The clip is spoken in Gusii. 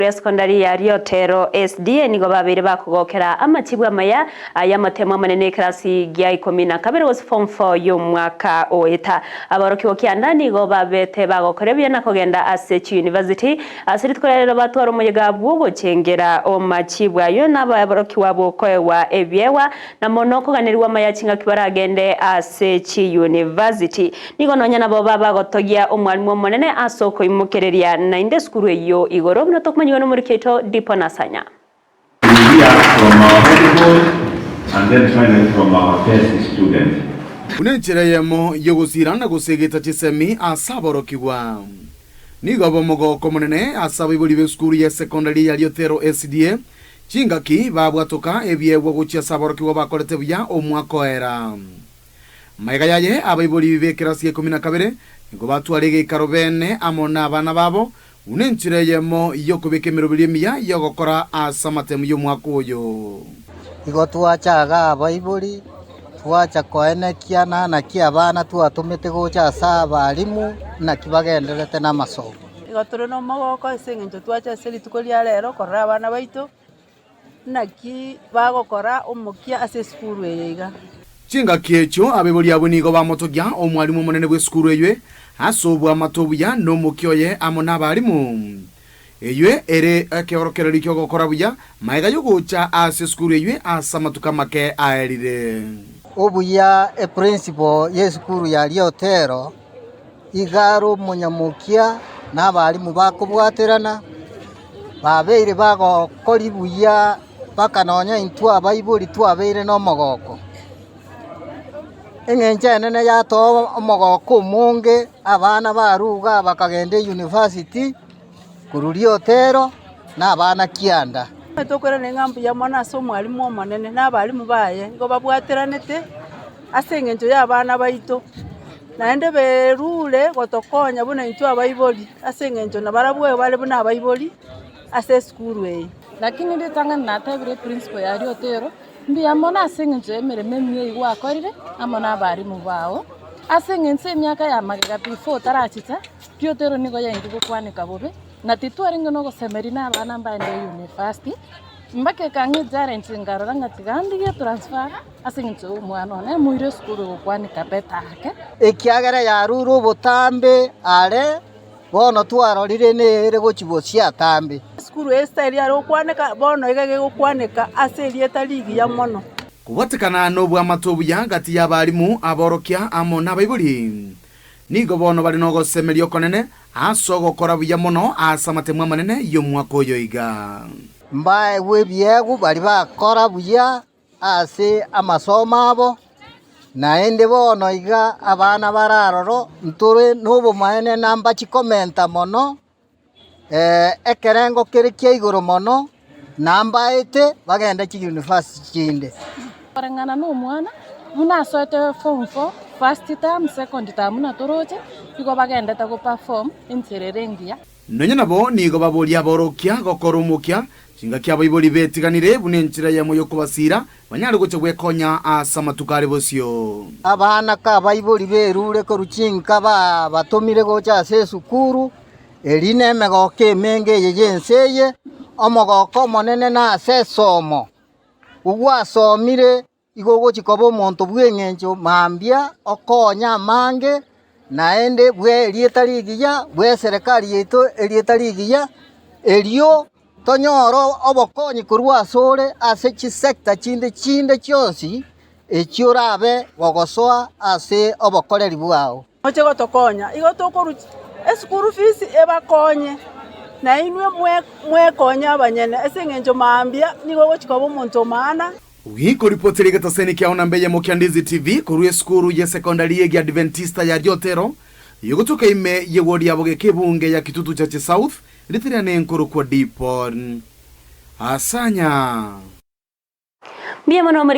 Esecondary ya Riotero SDA nigo babeire bakogokera amachibu amaya ay'amatemo amanene ekerasi gia ikomi na kabere gose form four y'omwaka oeta. Aborokigwa kianda nigo babete bagokora buya na kogenda ase chiuniversity ase rituko ria rero batwara omoyega bw'ogochengera omachibu ayio na aborokigwa bokoegwa ebiegwa na mono koganerigwa amaya chingaki baragende ase chiuniversity. Nigo nonya nabo babagotogia Omwalimu Omonene ase okoimokereria naende esukuru eyio igoro, buna tokomanyigwa nomoriki oito Dipo Nasanya. We hear from our head boy and then finally from our first student. Buna enchera eyemo y'ogosiira na gosegeta chisemi ase aborokigwa. Nigo abe omogoko omonene ase abaibori b'esukuru y'esekondari ya Riotero SDA chingaki babwatoka ebiegwa gochia ase aborokigwa bakorete buya omwaka oera. Magega yaye abaibori b'ekerasi gia ikomi na kabere nigo batwara egeikaro bene amo nabana babo, buna enchera eyemo y'okobeka emeroberio emiya y'ogokora ase amatemu y'omwaka oyo. Igo twacha iga abaibori, twacha koenekia naki abana twatomete gocha ase abalimu, naki bagendererete namasomo. Igo tore nomogoko ase eng'encho twacha ase rituko ria rero korora abana baito. Naki bagokora omokia ase esukuru eye iga. Chingaki echio abaibori abwo nigo bamotogia omwalimu omonene bw'esukuru eywe ase oboamate obuya na omokia oye amo nabalimu. Eywe ere ekeorokererio ki'ogokora buya magega y'ogocha ase esukuru eywe ase amatuko amake aerire. Obuya eprinciple y'esukuru ya Riotero iga are omonyamokia na abalimu bakobwaterana, babeire bagokori buya mpaka nonya intwe abaibori twabeire na omogoko. Eng'encho enene yatoa omogoko omonge, abana baruga bakagenda eyunivasiti, korwa riotero na abana kianda. Tokoirana ng'a mbuya mono ase omwalimu omonene na abalimu baye, nigo babwateranete ase eng'encho y'abana baito. Naende berure gotokonya buna intwe abaibori, ase engencho nabarabwo bare buna abaibori ase esukuru eye. Lakini ritang'ani natebire eprinciple ya riotero, mbuya mono ase eng'encho y'emeremo emiya eyio gwakorire amo na abalimu bao, ase eng'encho emiaka ya magega before otarachicha, riotero nigo yaengi gokwaneka bobe, na titwarenge na ogosemeria na abana mbaende university, mpaka ekang'a echallenge nkarora ng'a tiga ndigie transfer. Ase engencho y'omwana one moire esukuru egokwanika better ake. Ekiagera yarure obotambe are, bono twarorire nere gochia bosio atambe. Esukuru eye style yare gokwaneka bono iga gegokwaneka ase erieta rigiya mono. Kobwatekana nobwamate obuya gati y'abalimu, aborokia, amo nabaibori, nigo bono bare nogosemeria okonene ase ogokora buya mono ase amatemo amanene y'omwaka oyo iga. Mbaegwe ebiegwa baria bakora buya ase amasomo abo, naende bono iga abana bare aroro ntore nobomaene na mbachi komenta mono, ekerengo kere kia igoro mono, na mbaete bagende chiuniversity chinde. Koreng'ana na omwana, buna asoete form four, first term, second term buna toroche, igo bagendete go perform enchera ere engiya. Nonya nabo nigo baboria aborokia gokora omokia, chingaki abaibori betiganire buna enchera eyemo y'okobasiira, banyare gocha gwekonya ase amatuko are bosio. Abana k'abaibori berure korwa chinka babatomire gocha ase esukuru, eri nemegoko emenge eye y'ense eye, omogoko omonene nase esomo. Ogwasomire Igo ogochia koba omonto bw'engencho mambia, okonye amange, naende bwe erieta rigiya, bw'eserekari yaito erieta rigiya, erio tonyore obokonyi korwa asore ase chisector chinde chinde chionsi echio orabe gogosoa ase obokoreri bwao. Moche gotokonya, igo tokorwa eschool fees ebakonye, na inwe mwekonye abanyene ase eng'encho mambia nigo ogochia koba omonto o maana. Gikoripotera egetaseni kiao namba eyemo kia Ndizi TV korwa esukuru ye sekondari y'Egiadventista ya Riotero, yogotoka ime y'ewodi ya Bogeka ebunge ya Kitutu Chache South, ritirane nkorokwa Dipon Asanya. Mbuya mono omoriki.